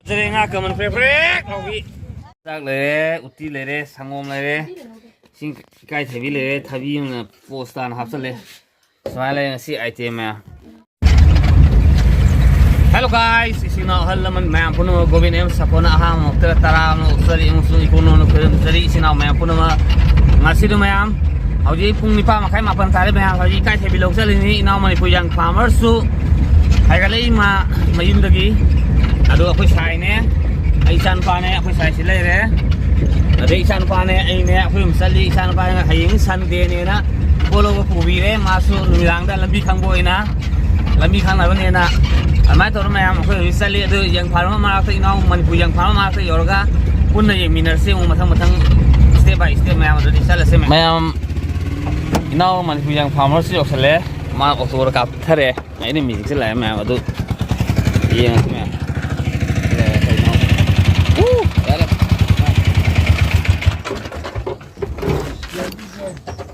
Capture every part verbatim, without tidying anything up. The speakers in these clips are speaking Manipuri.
ꯆꯔꯦ ꯉꯥ ꯀꯃꯟ ꯄ꯭ꯔꯦꯛ ꯄ꯭ꯔꯦꯛ ꯂꯥꯎꯕꯤ꯫ ꯆꯥꯛ ꯂꯩꯔꯦ, ꯎꯇꯤ ꯂꯩꯔꯦ, ꯁꯪꯒꯣꯝ ꯂꯩꯔꯦ, ꯏꯁꯤꯡ ꯏꯀꯥꯏꯊꯕꯤ ꯂꯩꯔꯦ, ꯊꯕꯤ ꯑꯃꯅ ꯄꯣꯁ ꯇꯥꯅ ꯍꯥꯞꯆꯜꯂꯦ꯫ ꯁꯨꯃꯥꯏꯅ ꯂꯩꯔꯦ ꯉꯁꯤ item ꯃꯌꯥꯝ꯫ Hello guys, ꯏꯆꯤꯟ ꯏꯅꯥꯎ ꯑꯍꯜ ꯂꯃꯟ ꯃꯌꯥꯝ ꯄꯨꯝꯅꯃꯛ ꯒꯣꯕꯤꯟ ꯑꯦꯝ ꯁꯥꯄꯣꯟꯅ ꯑꯍꯥꯟꯕ ꯃꯛꯇꯗ ꯇꯔꯥ ꯑꯃ ꯑꯣꯛꯆꯔꯤ ꯑꯃꯁꯨꯡ ꯏꯄꯨꯡ ꯅꯨꯡꯅ ꯈꯨꯔꯨꯝꯖꯔꯤ꯫ ꯏꯆꯤꯟ ꯏꯅꯥꯎ ꯃꯌꯥꯝ ꯄꯨꯝꯅꯃꯛ ꯉꯁꯤꯗꯣ ꯃꯌꯥꯝ ꯍꯧꯖꯤꯛ ꯄꯨꯡ ꯅꯤꯄꯥꯟ ꯃꯈꯥꯏ ꯃꯥꯄꯟ ꯇꯥꯔꯦ ꯃꯌꯥꯝ꯫ ꯍꯧꯖꯤꯛ ꯏꯀꯥꯏꯊꯕꯤ ꯂꯧ ꯆꯠꯂꯤꯅꯤ꯫ ꯏꯅꯥꯎ ꯃꯅꯤꯄꯨꯔ ꯌꯪ ꯐꯥꯔꯃꯔꯁꯨ ꯍꯥꯏꯒꯠꯂꯛꯏ ꯃꯥ ꯃꯌꯨꯝꯗꯒꯤ꯫ ꯑꯗꯣ ꯑꯩꯈꯣꯏ ꯁꯥꯏꯅꯦ, ꯑꯩ ꯏꯆꯥꯅꯨꯄꯥꯅꯦ, ꯑꯩꯈꯣꯏ ꯁꯥꯏꯁꯤ ꯂꯩꯔꯦ꯫ ꯑꯗꯩ ꯏꯆꯥꯅꯨꯄꯥꯅꯦ, ꯑꯩꯅꯦ, ꯑꯩꯈꯣꯏ ꯑꯍꯨꯝ ꯆꯠꯂꯤ꯫ ꯏꯆꯥꯅꯨꯄꯥꯅ ꯍꯌꯦꯡ ꯁꯟꯗꯦꯅꯦꯅ ꯄꯣꯠ ꯂꯧꯕ ꯄꯨꯕꯤꯔꯦ꯫ ꯃꯥꯁꯨ ꯅꯨꯃꯤꯗꯥꯡꯗ ꯂꯝꯕꯤ ꯈꯪꯕ ꯑꯣꯏꯅ, ꯂꯝꯕꯤ ꯈꯪꯅꯕꯅꯦꯅ ꯑꯗꯨꯃꯥꯏꯅ ꯇꯧꯔ ꯃꯌꯥꯝ ꯑꯩꯈꯣꯏ ꯍꯧꯖꯤꯛ ꯆꯠꯂꯤ꯫ ꯑꯗꯨ ꯌꯪ ꯐꯥꯔꯃꯔ ꯃꯔꯛꯇ, ꯏꯅꯥꯎ ꯃꯅꯤꯄꯨꯔ ꯌꯪ ꯐꯥꯔꯃꯔ ꯃꯔꯛꯇ ꯌꯧꯔꯒ ꯄꯨꯟꯅ ꯌꯦꯡꯃꯤꯟꯅꯔꯁꯤ ꯑꯃꯨꯛ ꯃꯊꯪ ꯃꯊꯪ step by step ꯃꯌꯥꯝ ꯑꯗꯨꯗꯤ ꯆꯠꯂꯁꯦ ꯃꯌꯥꯝ꯫ ꯃꯌꯥꯝ, ꯏꯅꯥꯎ ꯃꯅꯤꯄꯨꯔ ꯌꯪ ꯐꯥꯔꯃꯔꯁꯨ ꯌꯧꯁꯜꯂꯦ꯫ ꯃꯥ ꯑꯣꯇꯣꯗ ꯀꯥꯞꯊꯔꯦ꯫ ꯑꯩꯅ ꯃ꯭ꯌꯨꯖꯤꯛꯁꯦ ꯂꯥꯛꯑꯦ ꯃꯌꯥꯝ ꯑꯗꯨ ꯌꯦꯡꯉꯁꯤ ꯃꯌꯥꯝ꯫ ꯌꯥꯔꯦ, ꯀꯩꯅꯣ? ꯎ! ꯌꯥꯔꯦ꯫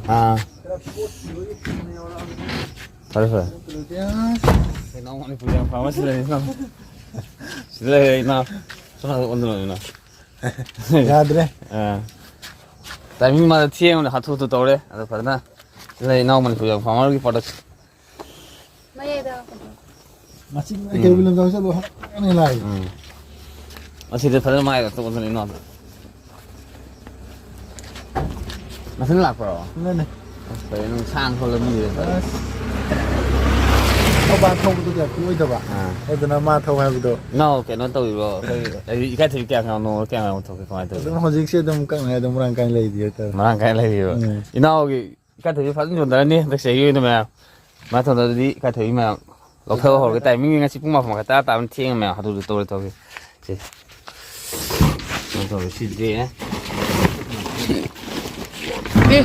ꯑꯥ꯫ ꯐꯔꯦ, ꯐꯔꯦ꯫ ꯀꯩꯅꯣ ꯃꯅꯤꯄꯨꯔ ꯌꯪ ꯐꯥꯔꯃꯔꯁꯤ ꯂꯩꯔꯦ, ꯏꯅꯥꯎ꯫ ꯁꯤꯗ ꯂꯩꯔꯦ, ꯏꯅꯥꯎ꯫ ꯁꯣꯝ ꯅꯥꯀꯟ ꯑꯣꯟꯗꯅ, ꯏꯅꯥꯎ꯫ ꯌꯥꯗ꯭ꯔꯦ꯫ ꯑꯥ꯫ ꯇꯥꯏꯃꯤꯡ ꯃꯥꯗ ꯊꯦꯡꯕꯅ ꯍꯥꯊꯨ ꯍꯥꯊꯨ ꯇꯧꯔꯦ꯫ ꯑꯗꯣ ꯐꯖꯅ ꯁꯤꯗ ꯂꯩ, ꯏꯅꯥꯎ ꯃꯅꯤꯄꯨꯔ ꯌꯪ ꯐꯥꯔꯃꯔꯒꯤ ꯄ꯭ꯔꯗꯛꯁꯟ꯫ ꯃꯌꯥꯏꯗ ꯍꯥꯞꯄꯗꯣ꯫ ꯃꯆꯤꯟ ꯎꯝ꯫ ꯀꯩꯕꯨꯜ ꯂꯝꯖꯥꯎ ꯆꯠꯂꯣ ꯍꯥꯏꯕꯅꯤ ꯂꯥꯏ꯫ ꯎꯝ꯫ ꯑꯁꯤꯗ ꯐꯖꯅ ꯃꯥꯏ ꯇꯧꯗꯅ ꯏꯅꯥꯎꯗ꯫ ꯃꯊꯟ ꯂꯥꯛꯄ꯭ꯔꯣ? ꯅꯅꯦ꯫ ꯑꯁ, ꯐꯔꯦ, ꯅꯪ ꯁꯥꯡ ꯊꯣꯛꯂ ꯃꯤꯗꯨꯗ ꯐꯔꯦ꯫ ꯑꯁ꯫ ꯃꯄꯥꯟ ꯊꯧꯕꯗꯣ ꯀꯌꯥ ꯀꯨꯏ ꯑꯣꯏꯗꯕ꯫ ꯑꯥ꯫ ꯑꯗꯨꯅ ꯃꯥ ꯊꯧ ꯍꯥꯏꯕꯗꯣ꯫ ꯏꯅꯥꯎ ꯀꯩꯅꯣ ꯇꯧꯔꯤꯕꯣ? ꯑꯩꯈꯣꯏ ꯍꯥꯏꯗꯤ ꯏꯀꯥꯏꯊꯕꯤ ꯀꯌꯥꯝ ꯌꯥꯝ ꯅꯣꯡꯃ ꯀꯌꯥꯝ ꯌꯥꯝ ꯊꯣꯛꯀꯦ? ꯀꯃꯥꯏꯅ ꯇꯧꯒꯦ? ꯑꯗꯨꯝ ꯍꯧꯖꯤꯛꯁꯦ ꯑꯗꯨꯝ ꯀꯛꯅꯉꯥꯏ ꯑꯗꯨꯝ ꯃꯔꯥꯡ ꯀꯥꯏꯅ ꯂꯩꯔꯤ ꯍꯥꯏꯇꯥꯔꯦ꯫ ꯃꯔꯥꯡ ꯀꯥꯏꯅ ꯂꯩꯔꯤꯕ꯫ ꯎꯝ꯫ ꯏꯅꯥꯎꯒꯤ ꯏꯀꯥꯏꯊꯕꯤ ꯐꯖꯅ ꯌꯣꯟꯊꯔꯅꯤ ꯍꯟꯗꯛ ꯆꯍꯤꯒꯤ ꯑꯣꯏꯅ ꯃꯌꯥꯝ꯫ ꯁꯨꯃꯥꯏꯅ ꯇꯧꯗ꯭ꯔꯗꯤ ꯏꯀꯥꯏꯊꯕꯤ ꯃꯌꯥꯝ ꯂꯧꯊꯕ ꯍꯧꯔꯒꯦ꯫ ꯇꯥꯏꯃꯤꯡꯁꯦ ꯉꯁꯤ ꯄꯨꯡ ꯃꯥꯄꯟ ꯃꯈꯥꯏ ꯇꯔꯥ ꯇꯥꯕꯅ ꯊꯦꯡꯉꯦ ꯃꯌꯥꯝ꯫ ꯑꯗꯨꯗ ꯇꯧꯔꯦ ꯇꯧꯒꯦ꯫ ꯁꯦ꯫ ꯀꯩꯅꯣ ꯇꯧꯔꯦ ꯁꯤꯗꯤ꯫ ꯑꯦ꯫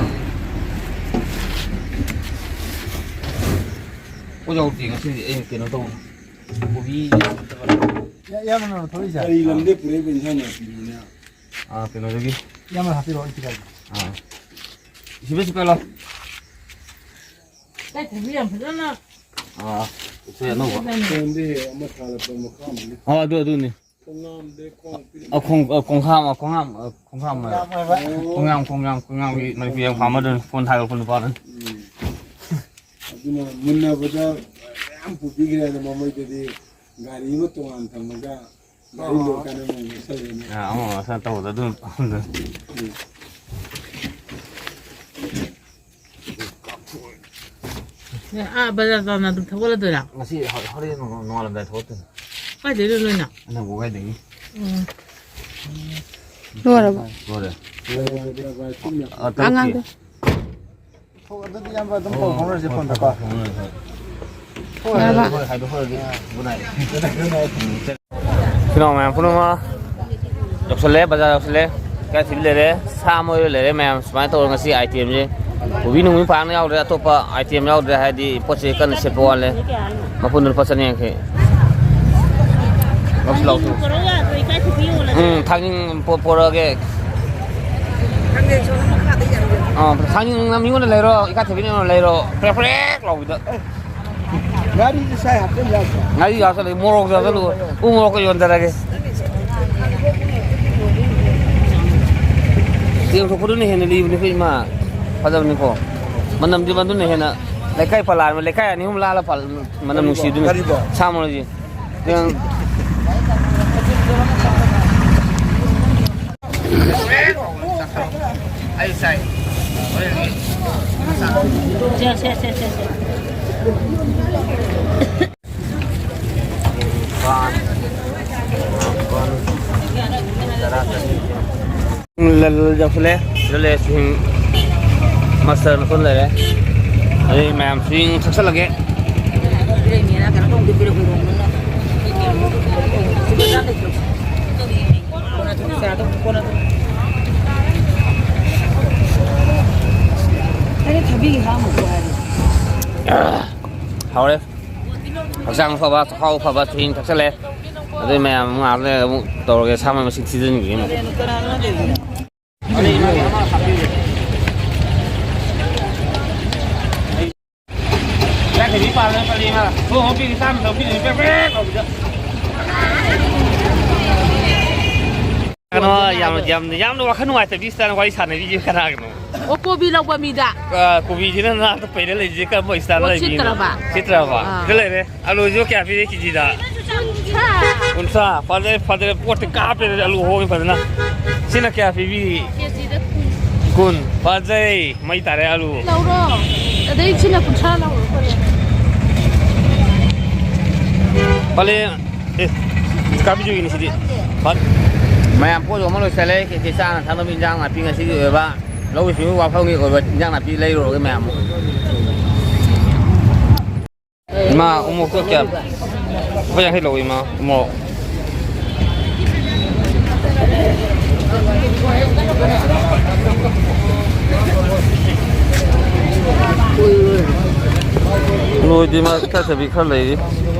ꯄꯣꯠ ꯌꯥꯎꯗꯦ ꯉꯁꯤꯗꯤ ꯑꯩ ꯀꯩꯅꯣ ꯇꯧꯕ꯫ ꯀꯣꯕꯤ꯫ ꯏꯌꯥ-, ꯏꯌꯥꯝꯕꯅ ꯊꯣꯛꯂꯛꯏꯁꯦ? ꯀꯔꯤ ꯂꯝꯗꯩ ꯄꯨꯔꯛꯏꯕ ꯏꯟꯁꯥꯡ ꯅꯥꯄꯤꯅꯣꯅꯦ? ꯑꯥ, ꯀꯩꯅꯣꯗꯒꯤ꯫ ꯏꯌꯥꯝꯕꯅ ꯍꯥꯞꯄꯤꯔꯛꯑꯣ, ꯑꯩ ꯄꯤꯔꯛꯑꯒꯦ꯫ ꯑꯥ꯫ ꯁꯤꯕ ꯁꯤ ꯀꯣꯏꯂꯣ꯫ ꯀꯥꯏ ꯊꯕꯤ ꯌꯥꯝ ꯐꯖꯅ ꯑꯥ, ꯎꯁꯣꯏ ꯑꯅꯧꯕ꯫ ꯐꯖꯅ꯫ ꯐꯣꯟꯗꯤ ꯑꯃ ꯊꯥꯔꯛꯄ ꯃꯈꯥ ꯑꯃꯅꯤ꯫ ꯑꯥ, ꯑꯗꯨ, ꯑꯗꯨꯅꯤ꯫ ꯈꯣꯡꯉꯥꯝꯗꯩ ꯈꯣꯡ ꯄꯤꯔꯤ꯫ ꯑ, ꯈꯣꯡ-, ꯑ, ꯈꯣꯡꯈꯥꯝ, ꯑ, ꯈꯣꯡꯉꯥꯝ, ꯑ, ꯈꯣꯡꯉꯥꯝ, ꯑ, ꯈꯣꯡꯉꯥꯝ ꯑꯣꯏꯕ꯫ ꯈꯣꯡꯉꯥꯝ, ꯈꯣꯡꯉꯥꯝ, ꯈꯣꯡꯉꯥꯝꯒꯤ ꯃꯅꯤꯄꯨꯔꯤ ꯌꯥꯝ ꯐꯥꯝꯃꯗꯨꯅ ꯐꯣꯟ ꯊꯥꯒꯠꯂꯛꯄ ꯅꯨꯄꯥꯗꯨꯅ꯫ ꯎꯝ꯫ ꯑꯗꯨꯅ ꯃꯨꯟꯅꯕꯗ ꯃꯌꯥꯝ ꯄꯨꯕꯤꯈ꯭ꯔꯦꯅ ꯃꯃꯩꯗꯗꯤ ꯒꯥꯔꯤ ꯑꯃ ꯇꯣꯉꯥꯟ ꯊꯝꯃꯒ ꯒꯥꯔꯤ ꯂꯣꯏꯔꯀꯥꯟꯗ ꯑꯃꯨꯛ ꯅꯦꯠꯁꯜꯂꯦꯅꯦ꯫ ꯑ, ꯑꯃ ꯃꯁꯥ ꯇꯧꯕꯗ ꯑꯗꯨꯝ ꯐꯝꯗ꯫ ꯎꯝ꯫ ꯑꯥ, ꯕꯖꯥꯔ ꯇꯥꯟꯅ ꯑꯗꯨꯝ ꯊꯧꯒꯠꯂꯗꯣꯏꯔꯥ? ꯉꯁꯤ ꯍ-, ꯍꯣꯔꯦꯟ ꯅꯣꯡ-, ꯅꯣꯡꯉꯥꯜꯂꯝꯗꯥꯏ ꯊꯧꯒꯠꯇꯣꯏꯅꯤ꯫ ꯀꯥꯏꯗꯩꯅꯣ ꯅꯣꯏꯅ? ꯑꯅꯧꯕ ꯀꯥꯏꯗꯒꯤ? ꯎꯝ꯫ ꯂꯣꯏꯔꯕꯣ? ꯂꯣꯏꯔꯦ꯫ ꯑ, ꯇꯔꯨꯛꯀꯤ꯫ ꯑꯉꯥꯡꯗꯣ꯫ ꯍꯣ, ꯑꯗꯨꯗꯤ ꯏꯌꯥꯝꯕ ꯑꯗꯨꯝ ꯄꯥꯎ ꯐꯥꯎꯅꯔꯁꯦ ꯐꯣꯟꯗꯀꯣ꯫ ꯍꯣꯏ, ꯍꯣꯏ꯫ ꯍꯣꯏ, ꯌꯥꯔꯕ? ꯍꯣꯏ, ꯍꯥꯏꯗꯣꯛꯈ꯭ꯔꯒꯦ꯫ Good night꯫ ꯏꯆꯤꯟ ꯏꯅꯥꯎ ꯃꯌꯥꯝ ꯄꯨꯝꯅꯃꯛ ꯌꯧꯁꯜꯂꯦ, ꯕꯖꯥꯔ ꯌꯧꯁꯜꯂꯦ꯫ ꯏꯀꯥꯏ ꯊꯤꯕꯤ ꯂꯩꯔꯦ, ꯁꯥ ꯃꯣꯏ ꯂꯩꯔꯦ ꯃꯌꯥꯝ꯫ ꯁꯨꯃꯥꯏꯅ ꯇꯧꯔꯒ ꯉꯁꯤ item ꯁꯦ ꯀꯣꯕꯤ ꯅꯨꯡꯕꯤ ꯄꯥꯛꯅ ꯌꯥꯎꯗ꯭ꯔꯦ, ꯑꯇꯣꯞꯄ item ꯌꯥꯎꯗ꯭ꯔꯦ, ꯍꯥꯏꯗꯤ ꯄꯣꯠꯁꯦ ꯀꯟꯅ ꯁꯤꯠꯄ ꯋꯥꯠꯂꯦ꯫ ꯃꯄꯨꯟꯗ ꯂꯨꯄꯥ ꯆꯅꯤ ꯌꯥꯡꯈꯩ꯫ ꯂꯧꯁꯤ, ꯂꯧꯁꯤ꯫ ꯎꯝ, ꯊꯥꯡꯖꯤꯡ ꯄꯣ-, ꯄꯣꯔꯛꯑꯒꯦ꯫ ꯑꯥ, ꯊꯥꯡꯖꯤꯡ ꯅꯪ ꯃꯤꯉꯣꯟꯗ ꯂꯩꯔꯣ, ꯏꯀꯥꯏ ꯊꯤꯕꯤ ꯅꯪꯉꯣꯟꯗ ꯂꯩꯔꯣ꯫ ꯄ꯭ꯔꯦꯛ ꯄ꯭ꯔꯦꯛ ꯂꯥꯎꯕꯤꯗ꯫ ꯉꯥꯔꯤꯁꯨ ꯁꯥꯏ ꯍꯥꯞꯆꯤꯟ ꯌꯥꯗ꯭ꯔꯣ? ꯉꯥꯔꯤ ꯍꯥꯞꯆꯤꯜꯂꯒꯦ, ꯃꯣꯔꯣꯛꯁꯨ ꯍꯥꯞꯆꯤꯜꯂꯨ꯫ ꯎ ꯃꯣꯔꯣꯛꯀ ꯌꯣꯟꯖꯔꯒꯦ꯫ ꯌꯦꯡꯊꯣꯛꯄꯗꯨꯅ ꯍꯦꯟꯅ ꯂꯤꯕꯅꯤꯀꯣ ꯏꯃꯥ꯫ ꯐꯖꯕꯅꯤꯀꯣ꯫ ꯃꯅꯝꯗꯤ ꯃꯗꯨꯅ ꯍꯦꯟꯅ ꯂꯩꯀꯥꯏ ꯄꯜꯂꯥ-, ꯂꯩꯀꯥꯏ ꯑꯅꯤ ꯑꯍꯨꯝ ꯂꯥꯜꯂ ꯄꯥꯜ-, ꯃꯅꯝ ꯅꯨꯡꯁꯤꯗꯨꯅ꯫ ꯀꯔꯤꯕꯣ? ꯁꯥ ꯃꯔꯣꯏꯁꯦ꯫ ꯌꯥꯝ ꯂ-, ꯂ-, ꯌꯧꯁꯜꯂꯦ꯫ ꯁꯤꯗ ꯂꯩꯔꯦ, ꯁ꯭ꯋꯤꯡ ꯃꯁꯇꯔ ꯃꯈꯜ ꯂꯩꯔꯦ꯫ ꯑꯗꯩ ꯃꯌꯥꯝ ꯁ꯭ꯋꯤꯡ ꯊꯛꯆꯜꯂꯒꯦ꯫ ꯑꯩꯅ ꯊꯕꯤꯒꯤ ꯍꯥ ꯑꯃꯨꯛ ꯍꯥꯏꯔꯤ꯫ ꯍꯥꯎꯔꯦ꯫ ꯍꯛꯆꯥꯡ ꯐꯕ, ꯆꯈꯥꯎ ꯐꯕ, ꯆꯨꯍꯤꯡ ꯊꯛꯆꯜꯂꯦ꯫ ꯑꯗꯩ ꯃꯌꯥꯝ ꯑꯃꯨꯛ ꯉꯥꯏꯍꯥꯛ ꯂꯩꯔꯒ ꯑꯃꯨꯛ ꯇꯧꯔꯒꯦ, ꯁꯥ ꯃꯔꯣꯏ ꯃꯁꯤꯡ ꯊꯤꯖꯤꯟꯈꯤꯒꯦ ꯑꯃꯨꯛ꯫ ꯆꯥꯛ ꯀꯦꯖꯤ ꯄꯥꯔꯣ, ꯄꯜꯂꯤ ꯏꯃꯥ꯫ ꯍꯣ, ꯍꯣ, ꯄꯤꯒꯦ, ꯆꯥꯝꯃ ꯂꯧꯕꯤꯔꯦ, ꯄꯦꯛ ꯄꯦꯛ ꯂꯥꯎꯕꯤꯗ꯫ ꯀꯩꯅꯣ, ꯌꯥꯝ, ꯌꯥꯝ, ꯌꯥꯝꯅ ꯋꯥꯈꯜ ꯅꯨꯡꯉꯥꯏꯇꯕꯤ ꯁ꯭ꯇꯥꯏꯜ ꯋꯥꯔꯤ ꯁꯥꯟꯅꯕꯤꯁꯦ ꯀꯅꯥꯒꯤꯅꯣ? ꯑꯣ, ꯀꯣꯕꯤ ꯂꯧꯕ ꯃꯤꯗ꯫ ꯑ, ꯀꯣꯕꯤꯁꯤꯅ ꯅꯅꯥꯛꯇ ꯄꯩꯔ ꯂꯩꯁꯦ ꯀꯔꯝꯕ ꯁ꯭ꯇꯥꯏꯜꯗ ꯑꯣ, ꯂꯩꯕꯤꯅꯣ? ꯁꯤꯠꯇ꯭ꯔꯕ? ꯁꯤꯠꯇ꯭ꯔꯕ? ꯑꯥ꯫ ꯁꯤꯗ ꯂꯩꯔꯦ꯫ ꯑꯂꯨꯁꯤꯕꯨ ꯀꯌꯥ ꯄꯤꯔꯤ ꯀꯦꯖꯤꯗ? ꯀꯨꯟꯊ꯭ꯔꯥ꯫ ꯀꯨꯟꯊ꯭ꯔꯥ꯫ ꯐꯖꯩ, ꯐꯖꯩ꯫ ꯄꯣꯠꯇꯤ ꯀꯥꯞꯄꯦ, ꯑꯂꯨ ꯍꯣꯡꯉꯤ ꯐꯖꯅ꯫ ꯁꯤꯅ ꯀꯌꯥ ꯄꯤꯕꯤ? ꯀꯦꯖꯤꯗ ꯀꯨꯟ꯫ ꯀꯨꯟ꯫ ꯐꯖꯩ꯫ ꯃꯩ ꯇꯥꯔꯦ ꯑꯂꯨ꯫ ꯂꯧꯔꯣ꯫ ꯑꯗꯩ ꯁꯤꯅ ꯀꯨꯟꯊ꯭ꯔꯥ ꯂꯧꯔꯣ, ꯐꯔꯦ꯫ ꯄꯂꯦ꯫ ꯑꯦ, ꯀꯥꯕꯤꯖꯣꯏꯒꯤꯅꯤ ꯁꯤꯗꯤ꯫ ꯐꯠ꯫ ꯃꯌꯥꯝ ꯄꯣꯠ ꯌꯣꯟꯕ ꯂꯣꯏꯁꯤꯜꯂꯦ꯫ ꯀꯩꯀꯩ ꯆꯥꯅ ꯊꯛꯅꯕ ꯏꯟꯖꯥꯡ ꯅꯥꯄꯤ ꯉꯁꯤꯒꯤ ꯑꯣꯏꯕ ꯂꯧꯎ ꯁꯤꯡꯎ ꯋꯥꯐꯝꯒꯤ ꯑꯣꯏꯕ ꯏꯟꯖꯥꯡ ꯅꯥꯄꯤ ꯂꯩꯔꯨꯔꯒꯦ ꯃꯌꯥꯝ꯫ ꯏꯃꯥ, ꯎꯃꯣꯛꯇꯣ ꯀꯌꯥ? ꯂꯨꯄꯥ ꯌꯥꯡꯈꯩ ꯂꯧ, ꯏꯃꯥ, ꯎꯃꯣꯛ꯫ ꯂꯣꯏꯗꯦ, ꯃꯥ ꯏꯀꯥꯏꯊꯕꯤ ꯈꯔ ꯂꯩꯔꯤ꯫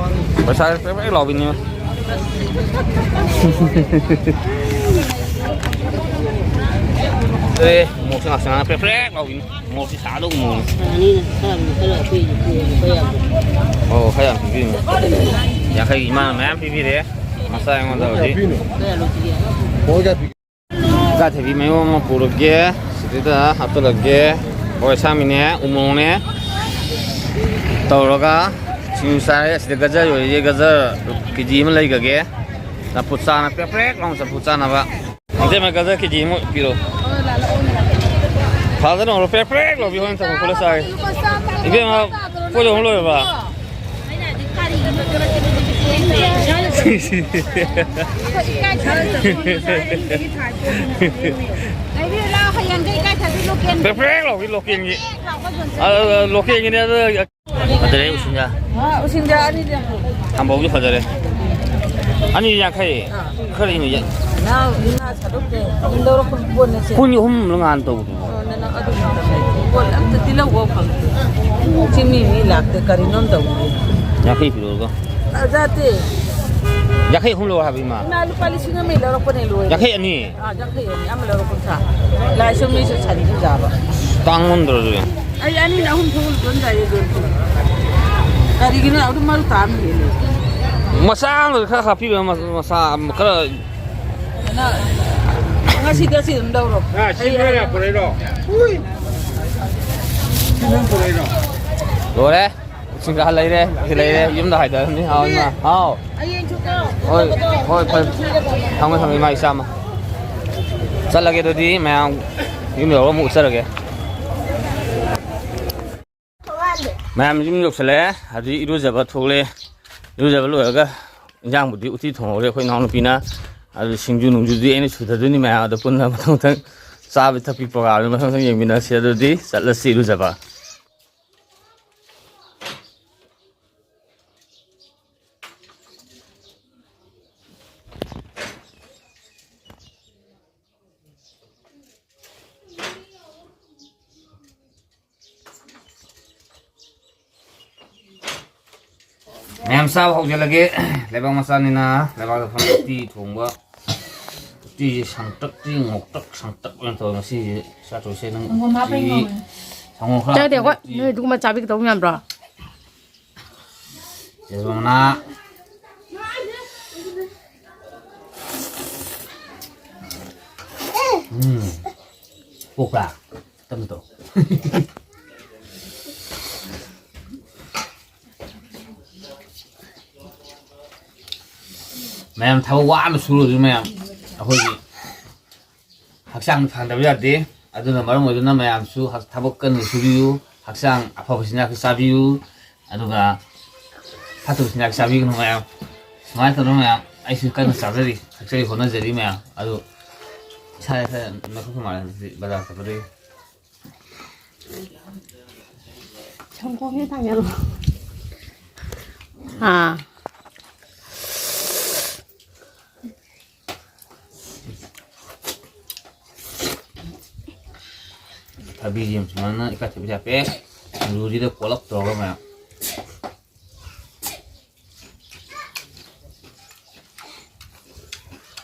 ꯄꯩꯁꯥ ꯄꯦꯛ ꯄꯦꯛ ꯂꯥꯎꯕꯤꯅꯤ꯫ ꯑꯦ, ꯎꯃꯣꯛꯁꯦ ꯉꯥꯛꯁꯪ ꯉꯥꯡ ꯄ꯭ꯔꯦꯛ ꯄ꯭ꯔꯦꯛ ꯂꯥꯎꯕꯤꯅꯤ꯫ ꯎꯃꯣꯛꯁꯤ ꯁꯥꯗꯧ ꯎꯃꯣꯛꯅꯤ꯫ ꯑꯅꯤꯅ ꯈꯔ ꯑꯃꯅ ꯈꯔ ꯑꯩꯈꯣꯏꯒꯤ ꯄꯨꯔꯛꯄ ꯌꯥꯕ꯫ ꯑꯣ, ꯈꯔ ꯌꯥꯝ ꯄꯤꯕꯤꯔꯤꯅꯤ꯫ ꯌꯥꯡꯈꯩꯒꯤ ꯏꯃꯥꯅ ꯃꯌꯥꯝ ꯄꯤꯕꯤꯔꯦ꯫ ꯃꯆꯥ ꯑꯩꯉꯣꯟꯗ ꯍꯧꯖꯤꯛ꯫ ꯀꯌꯥ ꯂꯧꯁꯤꯒꯦ? ꯏꯀꯥꯏꯊꯕꯤ ꯃꯌꯣꯝ ꯑꯃ ꯄꯨꯔꯒꯦ꯫ ꯁꯤꯗꯩꯗ ꯍꯥꯞꯆꯤꯜꯂꯒꯦ꯫ ꯍꯋꯥꯏ ꯑꯁꯥꯡꯕꯤꯅꯦ, ꯎꯃꯣꯔꯣꯛꯅꯦ ꯇꯧꯔꯒ ꯁꯤꯡꯖꯨ ꯆꯥꯔꯦ꯫ ꯑꯁꯤꯗ ꯒꯖꯔ ꯌꯣꯜꯂꯤꯁꯦ, ꯒꯖꯔ ꯀꯦ ꯖꯤ ꯑꯃ ꯂꯩꯈ꯭ꯔꯒꯦ꯫ ꯆꯝꯐꯨꯠ ꯆꯥꯅ ꯄ꯭ꯔꯦꯛ ꯄ꯭ꯔꯦꯛ ꯂꯥꯎꯅ ꯆꯝꯐꯨꯠ ꯆꯥꯅꯕ꯫ ꯏꯇꯩꯃ, ꯒꯖꯔ ꯀꯦ ꯖꯤ ꯑꯃ ꯄꯤꯔꯣ꯫ ꯐꯖꯅ ꯍꯧꯔꯣ, ꯄ꯭ꯔꯦꯛ ꯄ꯭ꯔꯦꯛ ꯂꯥꯎꯕꯤ, ꯍꯣꯔꯦꯟ ꯆꯝꯐꯨꯠ ꯐꯨꯠꯂ ꯆꯥꯒꯦ꯫ ꯏꯕꯦꯝꯃ, ꯄꯣꯠ ꯌꯣꯟꯕ ꯂꯣꯏꯔꯕ? ꯂꯩꯕꯤꯔꯨ ꯂꯥꯎ, ꯍꯌꯦꯡꯗꯤ ꯏꯀꯥꯏꯊꯕꯤ ꯂꯣꯀꯦꯜ꯫ ꯄ꯭ꯔꯦꯛ ꯄ꯭ꯔꯦꯛ ꯂꯥꯎꯕꯤ ꯂꯣꯀꯦꯜꯒꯤ꯫ ꯄ꯭ꯔꯦꯛ ꯂꯥꯎꯕ ꯌꯣꯟꯕ꯫ ꯑ, ꯑ, ꯂꯣꯀꯦꯜꯒꯤꯅꯦ, ꯑꯗꯨ ꯐꯖꯔꯦ ꯎꯁꯤꯟꯖꯥ꯫ ꯑ, ꯎꯁꯤꯟꯖꯥ ꯑꯅꯤꯗꯤ ꯌꯥꯡꯈꯩ꯫ ꯊꯝꯕꯧꯁꯨ ꯐꯖꯔꯦ꯫ ꯑꯅꯤ ꯌꯥꯡꯈꯩ꯫ ꯑꯥ꯫ ꯈꯔ ꯏꯅꯨ ꯌꯥ-, ꯅꯥꯎ, ꯏꯃꯥ ꯁꯥꯗꯣꯛꯇꯦ꯫ ꯑꯗꯨꯝ ꯂꯧꯔꯛꯄ ꯄꯣꯠꯅꯦ ꯁꯦ꯫ ꯄꯨꯡ ꯑꯍꯨꯝ ꯉꯥꯟ ꯇꯧꯕꯗꯨꯕꯨ꯫ ꯑꯣ, ꯅꯅꯥꯎ ꯑꯗꯨꯝ ꯄꯣꯠ ꯑꯝꯇ ꯇꯤꯜꯍꯧ ꯐꯥꯎ ꯐꯪꯗꯦ꯫ ꯆꯤꯡꯃꯤ ꯃꯤ ꯂꯥꯛꯇꯦ, ꯀꯔꯤꯅꯣꯝ ꯇꯧꯗꯦ꯫ ꯌꯥꯡꯈꯩ ꯄꯤꯔꯛꯑꯣ꯫ ꯑ, ꯖꯥꯇꯦ꯫ ꯌꯥꯡꯈꯩ ꯑꯍꯨꯝ ꯂꯧ ꯍꯥꯏꯕ ꯏꯃꯥ꯫ ꯏꯃꯥ, ꯂꯨꯄꯥ ꯂꯤꯁꯤꯡ ꯑꯃ ꯂꯧꯔꯛꯄꯅꯦ, ꯂꯣꯏꯔꯦ꯫ ꯌꯥꯡꯈꯩ ꯑꯅꯤ꯫ ꯑꯥ, ꯌꯥꯡꯈꯩ ꯑꯅꯤ, ꯑꯃ ꯂꯧꯔꯛꯄ ꯁꯥ꯫ ꯂꯥꯏꯁꯣꯝ ꯃꯤꯁꯨ ꯁꯟꯁꯨ ꯆꯥꯕ꯫ ꯇꯥꯡꯃꯟꯗ꯭ꯔꯣ ꯑꯗꯨꯗꯤ? ꯑꯩ ꯑꯅꯤꯅ ꯑꯍꯨꯝ ꯊꯣꯛꯅ ꯂꯣꯏ ꯆꯥꯏꯌꯦ, ꯑꯗꯨ꯫ ꯀꯔꯤꯒꯤꯅꯣ ꯑꯗꯨꯝ ꯃꯔꯨ ꯇꯥ ꯑꯃ ꯍꯦꯜꯂꯦ? ꯃꯆꯥ ꯑꯃ ꯈꯔ ꯍꯥꯞꯄꯤꯕ, ꯃ-, ꯃꯆꯥ ꯑꯃ ꯈꯔ꯫ ꯀꯩꯅꯣ, ꯑꯁꯤꯗ ꯑꯁꯤ ꯑꯗꯨꯝ ꯂꯧꯔꯣ꯫ ꯑꯥ, ꯁꯤ ꯂꯣꯏꯔ ꯄꯨꯔꯛꯏꯔꯣ? ꯁꯤ ꯅꯪ ꯄꯨꯔꯛꯏꯔꯣ? ꯂꯣꯏꯔꯦ꯫ ꯁꯤꯡꯒꯥ ꯂꯩꯔꯦ, ꯁꯤ ꯂꯩꯔꯦ, ꯌꯨꯝꯗ ꯍꯥꯏꯗꯔꯅꯤ꯫ ꯍꯥꯎ, ꯏꯃꯥ, ꯍꯥꯎ꯫ ꯍꯣꯏ, ꯍꯣꯏ, ꯐꯔꯦ꯫ ꯊꯝꯃꯦ, ꯊꯝꯃꯦ, ꯏꯃꯥ, ꯏꯆꯥ ꯑꯃ꯫ ꯆꯠꯂꯒꯦ ꯑꯗꯨꯗꯤ, ꯃꯌꯥꯝ ꯌꯨꯝ ꯌꯧꯔꯒ ꯑꯃꯨꯛ ꯎꯠꯆꯔꯒꯦ꯫ ꯃꯌꯥꯝ ꯌꯨꯝ ꯌꯧꯁꯜꯂꯛꯑꯦ, ꯍꯧꯖꯤꯛ ꯏꯔꯨꯖꯕ ꯊꯣꯛꯂꯛꯑꯦ꯫ ꯏꯔꯨꯖꯕ ꯂꯣꯏꯔꯒ ꯏꯟꯖꯥꯡꯕꯨꯗꯤ ꯎꯇꯤ ꯊꯣꯡꯍꯧꯔꯦ ꯑꯩꯈꯣꯏ ꯏꯅꯥꯎꯅꯨꯄꯤꯅ꯫ ꯑꯗꯨ ꯁꯤꯡꯖꯨ ꯅꯨꯡꯖꯨꯗꯤ ꯑꯩꯅ ꯁꯨꯗꯗꯣꯏꯅꯤ ꯃꯌꯥꯝ꯫ ꯑꯗꯣ ꯄꯨꯟꯅ ꯃꯊꯪ ꯃꯊꯪ ꯆꯥꯕꯤ ꯊꯛꯄꯤ ꯄ꯭ꯔꯣꯒꯥꯝꯗꯣ ꯃꯊꯪ ꯃꯊꯪ ꯌꯦꯡꯃꯤꯟꯅꯁꯤ꯫ ꯑꯗꯨꯗꯤ ꯆꯠꯂꯁꯤ ꯏꯔꯨꯖꯕ꯫ ꯃꯌꯥꯝ ꯆꯥꯕ ꯍꯧꯖꯤꯜꯂꯒꯦ꯫ ꯂꯩꯕꯥꯛ ꯃꯆꯥꯅꯤꯅ ꯂꯩꯕꯥꯛꯇ ꯐꯝ ꯎꯇꯤ ꯊꯣꯡꯕ꯫ ꯎꯇꯤꯁꯦ ꯁꯪꯇꯛꯇꯤ ꯉꯧꯇꯛ ꯁꯪꯇꯛ ꯑꯣꯏꯅ ꯇꯧꯋꯦ ꯉꯁꯤꯁꯦ꯫ ꯆꯥꯊꯣꯛꯁꯦ ꯅꯪ ꯁꯪꯒꯣꯝ ꯍꯥꯞꯄꯩ ꯎꯇꯤ, ꯉꯧꯋꯦ꯫ ꯁꯪꯒꯣꯝ ꯈꯔ ꯆꯥꯗꯦ, ꯍꯥꯞꯄ ꯑꯩꯈꯣꯏ ꯎꯇꯤ꯫ ꯅꯣꯏ ꯑꯗꯨꯒꯨꯝꯕ ꯆꯥꯕꯤꯒꯗꯧꯕ ꯃꯌꯥꯝꯗꯣ꯫ ꯇꯦꯖꯄꯥ ꯃꯅꯥ꯫ ꯎꯝ꯫ ꯄꯣꯛꯄ꯭ꯔꯥ? ꯇꯞꯅ ꯇꯧ꯫ ꯃꯌꯥꯝ ꯊꯕꯛ ꯋꯥꯅ ꯁꯨꯔꯁꯨ ꯃꯌꯥꯝ ꯑꯩꯈꯣꯏꯒꯤ ꯍꯛꯆꯥꯡ ꯐꯍꯟꯗꯕ ꯌꯥꯗꯦ꯫ ꯑꯗꯨꯅ ꯃꯔꯝ ꯑꯣꯏꯗꯨꯅ ꯃꯌꯥꯝꯁꯨ ꯍꯛ-, ꯊꯕꯛ ꯀꯟꯅ ꯁꯨꯕꯤꯌꯨ, ꯍꯛꯆꯥꯡ ꯑꯐꯕ ꯆꯤꯟꯖꯥꯛꯁꯨ ꯆꯥꯕꯤꯌꯨ, ꯑꯗꯨꯒ ꯐꯠꯇꯕ ꯆꯤꯟꯖꯥꯛ ꯆꯥꯕꯤꯒꯅꯨ ꯃꯌꯥꯝ꯫ ꯁꯨꯃꯥꯏꯅ ꯇꯧꯗꯅ ꯃꯌꯥꯝ ꯑꯩꯁꯨ ꯀꯟꯅ ꯆꯥꯖꯔꯤ, ꯊꯛꯆꯔꯤ, ꯍꯣꯠꯅꯖꯔꯤ ꯃꯌꯥꯝ꯫ ꯑꯗꯨ ꯏꯁꯥ ꯏꯁꯥ ꯅꯣꯏꯈꯠꯄ ꯃꯥꯜꯂꯦ ꯍꯧꯖꯤꯛꯇꯤ ꯕꯖꯥꯔ ꯆꯠꯄꯗꯒꯤ꯫ ꯁꯪꯒꯣꯝ ꯍꯦꯛ ꯊꯥꯡꯒꯠꯂꯣ꯫ ꯑꯥ꯫ ꯊꯕꯤꯁꯤ ꯌꯥꯝ ꯁꯨꯃꯥꯏꯅ ꯏꯀꯥꯏ ꯊꯕꯤ ꯍꯥꯞꯄꯦ꯫ ꯁꯤꯡꯖꯨꯁꯤꯗ ꯀꯣꯠꯂꯞ ꯇꯧꯔꯒ ꯃꯌꯥꯝ꯫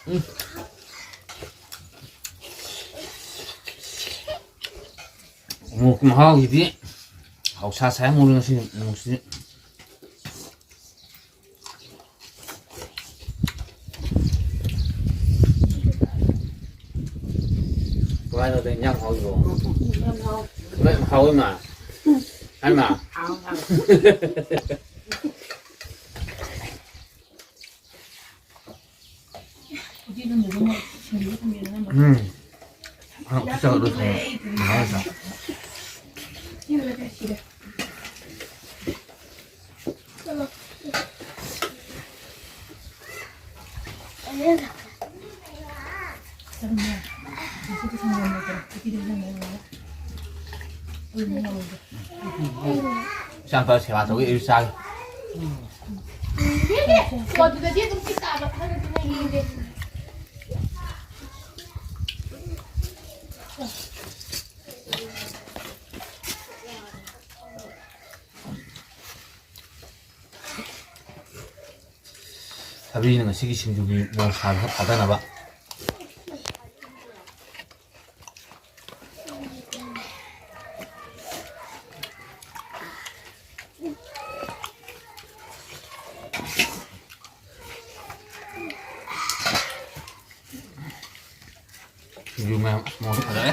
ꯎꯝ꯫ ꯃꯣꯔꯣꯛꯀꯤ ꯃꯍꯥꯎꯁꯤꯗꯤ ꯍꯥꯎꯁꯥ ꯁꯥꯏ ꯃꯣꯔꯣꯛ ꯉꯁꯤ ꯃꯣꯔꯣꯛꯁꯤꯗꯤ꯫ ꯀꯃꯥꯏꯅ ꯇꯧꯗꯣꯏ ꯏꯟꯖꯥꯡ ꯍꯥꯎꯏꯕꯣ? ꯂꯣꯏ ꯍꯥꯎꯏ ꯃꯥ꯫ ꯍꯥꯏ ꯃꯥ꯫ ꯎꯝ꯫ ꯍꯥꯎ, ꯆꯥꯎ, ꯑꯗꯨ ꯊꯣꯡꯉꯣ꯫ ꯍꯥꯎ, ꯆꯥꯎ꯫ ꯏꯆꯥꯅꯨꯄꯥ ꯁꯦꯕꯥ ꯇꯧꯕꯤ ꯑꯩꯁꯨ ꯆꯥꯒꯦ꯫ ꯑꯗꯨꯗꯗꯤ ꯑꯗꯨꯝ ꯁꯤ ꯇꯥꯕ ꯈꯪꯗꯦ꯫ ꯊꯕꯤꯅ ꯉꯁꯤꯒꯤ ꯁꯤꯡꯖꯨꯒꯤ ꯃꯣꯔꯣꯛ ꯁꯥꯕ ꯈꯔ ꯐꯥꯗꯅꯕ꯫ ꯁꯤꯡꯖꯨ ꯃꯌꯥꯝ ꯃꯣꯔꯣꯛ ꯐꯖꯔꯦ꯫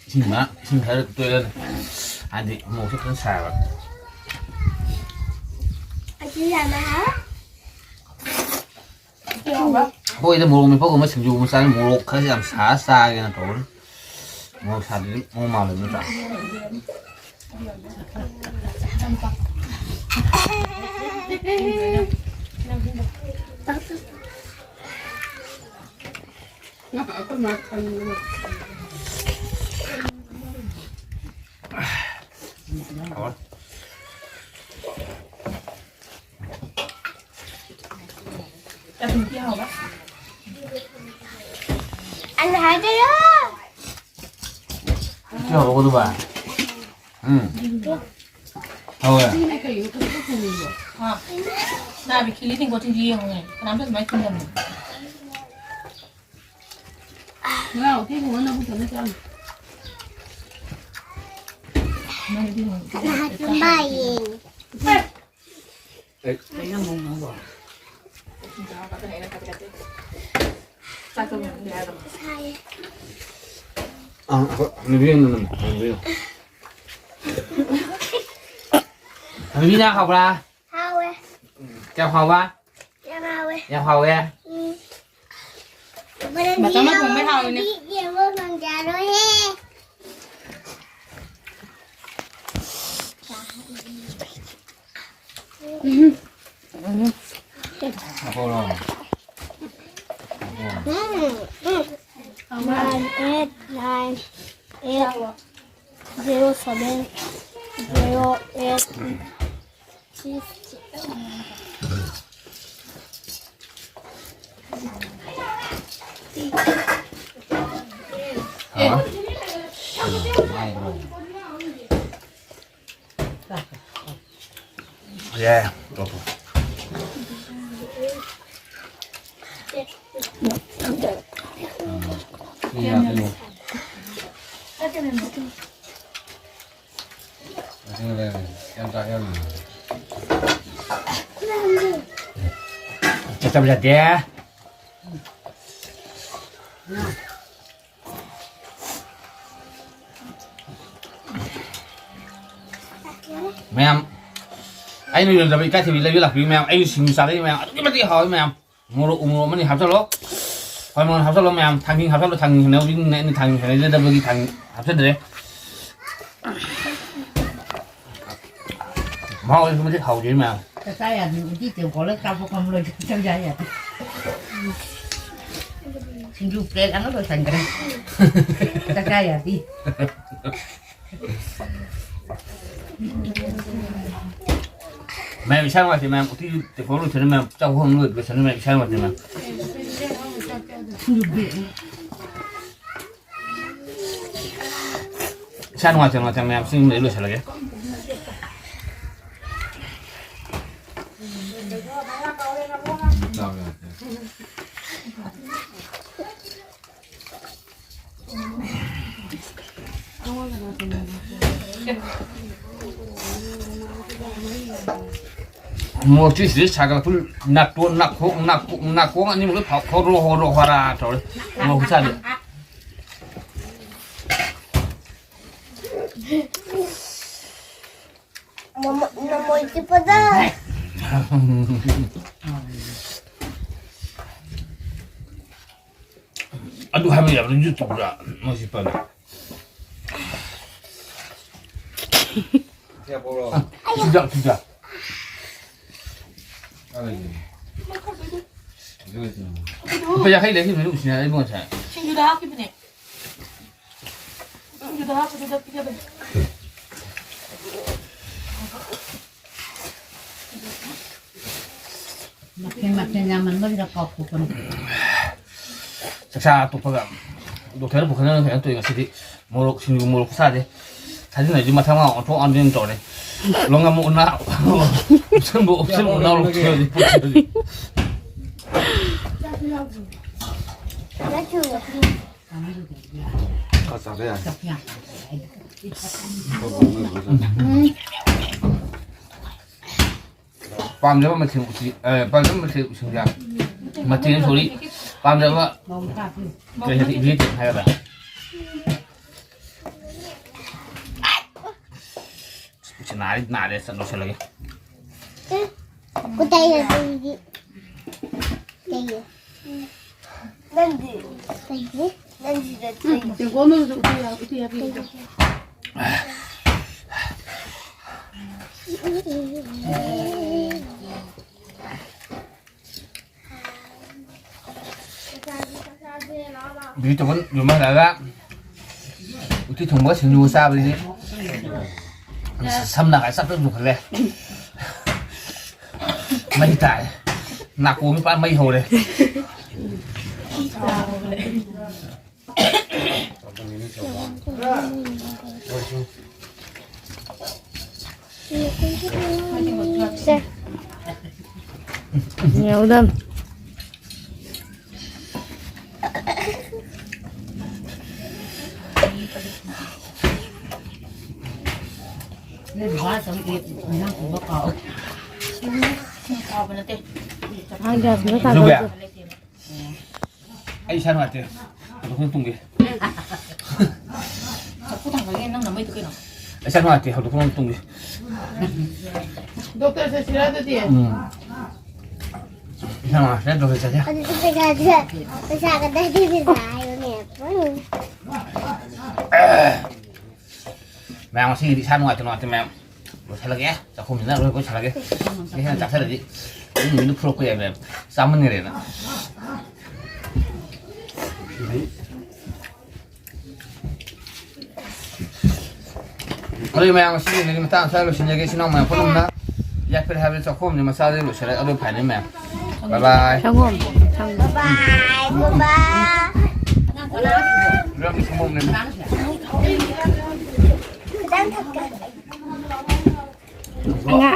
ꯏꯁꯤꯡ ꯃ-, ꯏꯁꯤꯡ ꯈꯔ ꯇꯣꯏꯔꯅꯤ꯫ ꯍꯥꯏꯗꯤ ꯃꯣꯔꯣꯛꯁꯦ ꯐꯖꯅ ꯁꯥꯏꯕ꯫ ꯑꯁꯤ ꯌꯥꯝꯅ ꯍꯥꯎꯋꯦ꯫ ꯑꯩꯈꯣꯏꯗ ꯃꯣꯔꯣꯛ ꯃꯦꯠꯄꯒꯨꯝꯕ ꯁꯤꯡꯖꯨꯒꯨꯝꯕ ꯆꯥꯅ ꯃꯣꯔꯣꯛ ꯈꯔ ꯌꯥꯝ ꯁꯥꯔ ꯆꯥꯒꯦꯅ ꯇꯧꯕꯅꯤ꯫ ꯃꯣꯔꯣꯛ ꯁꯥꯗ꯭ꯔꯗꯤ ꯃꯑꯣꯡ ꯃꯥꯜꯂꯣꯏ ꯅꯠꯇ꯭ꯔꯥ? ꯍꯥꯏꯗꯣꯏꯔꯣ? ꯁꯤ ꯍꯧꯔꯛꯑꯣ ꯑꯗꯨꯒ꯫ ꯎꯝ꯫ ꯍꯧꯔꯦ꯫ ꯑꯥ꯫ ꯅꯥꯕꯤ ꯈꯤꯜꯂꯤ ꯇꯦꯡꯀꯣꯠ ꯊꯤꯡꯖꯤ ꯌꯦꯡꯉꯨꯅꯦ꯫ ꯀꯅꯥꯝꯇ ꯑꯗꯨꯃꯥꯏꯅ ꯈꯤꯟꯗꯕꯅꯦ꯫ ꯉꯥ ꯎꯇꯤ ꯊꯣꯡꯉ ꯅꯕꯨꯛ ꯊꯟꯅ ꯆꯥꯅꯤ꯫ ꯅꯍꯥꯟ ꯆꯨꯝꯕ ꯌꯦꯡꯉꯤ꯫ ꯁꯥꯏꯌꯦ꯫ ꯑꯥ, ꯑꯩꯈꯣꯏ ꯍꯅꯨꯕꯤ ꯑꯣꯏꯅ ꯅꯝꯃꯣ, ꯍꯅꯨꯕꯤ ꯑꯣꯏꯅ꯫ ꯍꯅꯨꯕꯤ ꯉꯥ ꯍꯥꯎꯕ꯭ꯔꯥ? ꯍꯥꯎꯋꯦ꯫ ꯀꯌꯥꯝ ꯍꯥꯎꯕ? ꯌꯥꯝ ꯍꯥꯎꯋꯦ꯫ ꯌꯥꯝ ꯍꯥꯎꯋꯦ? ꯎꯝ꯫ ꯃꯇꯝ ꯑꯃ ꯊꯣꯡꯕꯩ ꯍꯥꯎꯔꯤꯅꯦ꯫ ꯌꯦꯡꯕ ꯉꯝꯖꯔꯣꯏꯍꯦ꯫ ꯎꯝ, ꯎꯝ꯫ Nine eight nine eight zero seven zero eight six. ꯍꯥ? ꯌꯥꯏ, ꯇꯣꯛꯈ꯭ꯔꯣ꯫ ꯁꯤ ꯌꯥꯗ꯭ꯔꯦ꯫ ꯌꯥꯝ ꯆꯥꯛ ꯌꯥꯝ ꯆꯠꯇꯕ ꯌꯥꯗꯦ꯫ ꯃꯌꯥꯝ, ꯑꯩꯅ ꯌꯣꯟꯖꯕ ꯏꯀꯥꯏꯊꯕꯤ ꯂꯩꯕ ꯂꯥꯛꯄꯤꯌꯨ ꯃꯌꯥꯝ꯫ ꯑꯩꯒꯤ ꯁꯤꯡꯖꯨ ꯆꯥꯔꯛꯏ ꯃꯌꯥꯝ, ꯑꯗꯨꯛꯀꯤ ꯃꯇꯤꯛ ꯍꯥꯎꯋꯤ ꯃꯌꯥꯝ꯫ ꯃꯣꯔꯣꯛ ꯎ ꯃꯣꯔꯣꯛ ꯑꯃꯅꯤ ꯍꯥꯞꯆꯜꯂꯣ꯫ ꯍꯣꯏ, ꯃꯣꯔꯣꯛ ꯍꯥꯞꯆꯜꯂꯣ ꯃꯌꯥꯝ꯫ ꯊꯥꯡꯖꯤꯡ ꯍꯥꯞꯆꯜꯂꯣ꯫ ꯊꯥꯡꯖꯤꯡ ꯍꯩꯅꯕꯤꯅꯤꯅ ꯑꯩꯅ ꯊꯥꯡꯖꯤꯡ ꯍꯩꯅꯖꯗꯕꯒꯤ ꯊꯥꯡꯖꯤꯡ ꯍꯥꯞꯆꯗ꯭ꯔꯦ꯫ ꯃꯍꯥꯎ ꯑꯗꯨꯛꯀꯤ ꯃꯇꯤꯛ ꯍꯥꯎꯖꯩ ꯃꯌꯥꯝ꯫ ꯆꯥꯛꯆꯥ ꯌꯥꯗ꯭ꯔꯤ ꯎꯇꯤ ꯇꯦꯡꯀꯣꯠꯂ ꯆꯥꯛꯄ ꯐꯝꯂꯣꯏ ꯆꯥꯛꯆꯥ ꯌꯥꯗꯦ꯫ ꯁꯤꯡꯖꯨ ꯄ꯭ꯂꯦꯠ ꯑꯃ ꯂꯣꯏꯁꯟꯈ꯭ꯔꯦ꯫ ꯆꯥꯛꯆꯥ ꯌꯥꯗꯦ꯫ ꯃꯌꯥꯝ ꯏꯁꯥ ꯅꯨꯡꯉꯥꯏꯇꯦ ꯃꯌꯥꯝ꯫ ꯎꯇꯤ ꯇꯦꯡꯀꯣꯠ ꯂꯣꯏꯁꯟꯅꯤ ꯃꯌꯥꯝ꯫ ꯆꯥꯛ ꯍꯣꯟ ꯂꯣꯏ-, ꯂꯣꯏꯁꯟꯅꯤ ꯃꯌꯥꯝ꯫ ꯏꯁꯥ ꯅꯨꯡꯉꯥꯏꯇꯦ ꯃꯌꯥꯝ꯫ ꯁꯤꯡꯖꯨ ꯄ꯭ꯂꯦꯠ꯫ ꯏꯁꯥ ꯅꯨꯡꯉꯥꯏꯇꯅ ꯅꯨꯡꯉꯥꯏꯇꯅ ꯃꯌꯥꯝ ꯁꯤ ꯌꯨꯝꯗ ꯂꯣꯏꯁꯤꯜꯂꯒꯦ꯫ ꯃꯣꯔꯣꯛꯁꯤꯗꯤ ꯁꯥꯒꯠꯂꯛꯄ ꯅꯥꯇꯣꯟ, ꯅꯥꯀꯣꯡ, ꯅꯥꯀꯣꯡ, ꯅꯥꯀꯣꯡ ꯑꯅꯤꯃꯛ ꯂꯣꯏ ꯐꯥꯎ-, ꯍꯣꯔꯣ, ꯍꯣꯔꯣ, ꯍꯣꯔꯥ ꯇꯧꯔꯦ꯫ ꯃꯣꯔꯣꯛ ꯈꯨꯆꯥꯗꯤ꯫ ꯅꯃꯣꯏ ꯆꯤꯛꯄꯗ꯫ ꯑꯗꯨ ꯍꯥꯏꯕ ꯌꯥꯕ꯭ꯔꯥ? YouTube-ꯔ? ꯃꯣꯏꯁꯤ ꯄꯜꯂꯦ꯫ ꯁꯤꯗ, ꯁꯤꯗ꯫ ꯂꯨꯄꯥ ꯌꯥꯡꯈꯩ ꯂꯩꯈꯤꯕꯅꯤ, ꯎꯁꯤꯅ ꯑꯩꯕꯨ ꯉꯁꯥꯏ꯫ ꯁꯤꯡꯖꯨꯗ ꯍꯥꯞꯈꯤꯕꯅꯦ꯫ ꯁꯤꯡꯖꯨꯗ ꯍꯥꯞꯄꯗꯨꯗ ꯄꯤꯖꯕꯅꯦ꯫ ꯃꯊꯦꯜ ꯃꯊꯦꯜ ꯌꯥꯝꯃꯟꯕꯁꯤꯗ ꯀꯥꯎꯊꯣꯛꯄꯅꯤ꯫ ꯆꯥꯛꯆꯥ ꯇꯣꯛꯄꯒ ꯗꯣꯛꯇꯔ ꯄꯨꯈꯠꯅ ꯀꯩꯅꯣ ꯇꯧꯏ ꯉꯁꯤꯗꯤ꯫ ꯃꯣꯔꯣꯛ ꯁꯤꯡꯖꯨ ꯃꯣꯔꯣꯛ ꯈꯨꯆꯥꯁꯦ꯫ ꯊꯥꯖꯤꯟꯅꯔꯗꯤ ꯃꯊꯪ ꯃꯊꯪ ꯑꯣꯟꯊꯣꯛ ꯑꯣꯟꯁꯤꯟ ꯇꯧꯔꯦ꯫ ꯂꯣꯡꯉꯝ ꯎꯅꯥ, ꯎꯞꯁꯟꯕ ꯎꯞꯁꯟ ꯎꯅꯥ ꯂꯧꯊꯣꯛꯑꯗꯤ ꯄꯨꯛꯁꯤꯗꯤ꯫ ꯈꯔ ꯆꯥꯕ ꯌꯥꯏ꯫ ꯄꯥꯝꯖꯕ ꯃꯊꯦꯜ ꯎꯇꯤ, ꯑ, ꯄꯥꯝꯖꯕ ꯃꯊꯦꯜ ꯎꯁꯤꯡꯖꯥ꯫ ꯃꯊꯦꯜ, sorry, ꯄꯥꯝꯖꯕ ꯀꯩ ꯍꯥꯏꯗꯤ, ingredient ꯍꯥꯏꯒꯗ꯭ꯔꯥ? ꯄꯨꯛꯁꯦ ꯅꯥꯔꯦ, ꯅꯥꯔꯦ, ꯆꯠ ꯂꯧꯁꯜꯂꯒꯦ꯫ ꯀꯗꯥꯏꯗ ꯂꯩꯒꯦ? ꯂꯩꯌꯦ꯫ ꯅꯪꯗꯤ? ꯂꯩꯌꯦ꯫ ꯅꯪꯗꯤ ꯅꯠꯇꯦ꯫ ꯎꯝ, ꯇꯦꯡꯀꯣꯠ ꯑꯃꯗꯨꯗ ꯎꯇꯤ ꯍꯥꯞ-, ꯎꯇꯤ ꯍꯥꯞꯄꯤꯒꯦ꯫ ꯕꯤꯇꯨꯃꯟ ꯌꯨꯝꯍꯜꯂꯒ ꯎꯇꯤ ꯊꯣꯡꯕꯒ ꯁꯤꯡꯖꯨꯒ ꯆꯥꯕꯁꯤꯗꯤ ꯁꯝꯅ ꯍꯥꯏ ꯆꯞ ꯆꯞ ꯌꯨꯡꯈꯠꯂꯦ꯫ ꯃꯩ ꯇꯥꯔꯦ꯫ ꯅꯥꯀꯣꯡ ꯄꯨꯔꯥ ꯃꯩ ꯍꯧꯔꯦ꯫ ꯁꯦ꯫ ꯌꯥꯎꯗꯝ꯫ ꯅꯣꯏ ꯕꯕꯥ ꯆꯪꯉꯛꯑꯦ, ꯏꯟꯖꯥꯡ ꯊꯣꯡꯕ ꯀꯥꯎ-, ꯀꯥꯎꯕ ꯅꯠꯇꯦ꯫ ꯑꯥ, ꯒ꯭ꯌꯥꯁ ꯑꯝꯇ ꯊꯥꯗꯣꯛꯑꯣ꯫ ꯑꯩ ꯏꯁꯥ ꯅꯨꯡꯉꯥꯏꯇꯦ꯫ ꯍꯧꯗꯣꯛꯐꯝ ꯇꯨꯝꯒꯦ꯫ ꯆꯐꯨ ꯊꯥꯡꯒꯠꯂꯦ, ꯅꯪꯅ ꯃꯩꯗꯣ ꯀꯩꯅꯣ? ꯑꯩ ꯏꯁꯥ ꯅꯨꯡꯉꯥꯏꯇꯦ, ꯍꯧꯗꯣꯛꯐꯝ ꯇꯨꯝꯒꯦ꯫ ꯗꯣꯛꯇꯔ ꯆꯠꯁꯤꯔꯥ ꯑꯗꯨꯗꯤ? ꯎꯝ꯫ ꯏꯁꯥ ꯅꯨꯡꯉꯥꯏꯇꯦ, ꯗꯣꯛꯇꯔ ꯆꯠꯁꯦ꯫ ꯑꯗꯨꯗꯤ ꯄꯩꯁꯥ, ꯄꯩꯁꯥ ꯀꯗꯥꯏꯗꯒꯤ ꯄꯩꯁꯥ ꯍꯥꯏꯌꯨꯅꯦ? ꯃꯌꯥꯝ ꯉꯁꯤꯒꯤꯗꯤ ꯏꯁꯥ ꯅꯨꯡꯉꯥꯏꯇꯦ, ꯅꯨꯡꯉꯥꯏꯇꯦ ꯃꯌꯥꯝ꯫ ꯂꯣꯏꯁꯜꯂꯒꯦ꯫ ꯆꯥꯛꯈꯨꯝꯁꯤꯅ ꯂꯣꯏ ꯂꯣꯏꯁꯜꯂꯒꯦ꯫ ꯁꯤ ꯍꯦꯟꯅ ꯆꯥꯁꯜꯂꯗꯤ ꯃꯤ ꯃꯤꯗꯨ ꯐꯨꯔꯛꯄ ꯌꯥꯏ ꯃꯌꯥꯝ꯫ ꯆꯥꯃꯟꯈ꯭ꯔꯦꯅ꯫ ꯑꯗꯨꯗꯤ ꯃꯌꯥꯝ ꯉꯁꯤꯒꯤꯗꯤ ꯃꯇꯥꯡ ꯑꯁ꯭ꯋꯥꯏꯗ ꯂꯣꯏꯁꯤꯟꯖꯒꯦ꯫ ꯏꯆꯤꯟ ꯏꯅꯥꯎ ꯃꯌꯥꯝ ꯄꯨꯟꯅ ꯌꯥꯏꯐꯔꯦ ꯍꯥꯏꯕꯗꯤ ꯆꯥꯛꯈꯨꯝꯁꯦ ꯃꯆꯥꯗꯒꯤ ꯂꯣꯏꯁꯤꯜꯂꯦ꯫ ꯑꯗꯨ ꯐꯥꯏꯅꯦꯜ ꯃꯌꯥꯝ꯫ ꯕꯥꯏ ꯕꯥꯏ꯫ ꯁꯪꯒꯣꯝ, ꯁꯪꯒꯣꯝ꯫ ꯕꯥꯏ ꯕꯥꯏ꯫ ꯏꯕꯦꯝꯃ ꯁꯪꯒꯣꯝꯅꯦ꯫ ꯈꯤꯇꯪ ꯊꯛꯀꯦ꯫ ꯑꯉꯥꯡ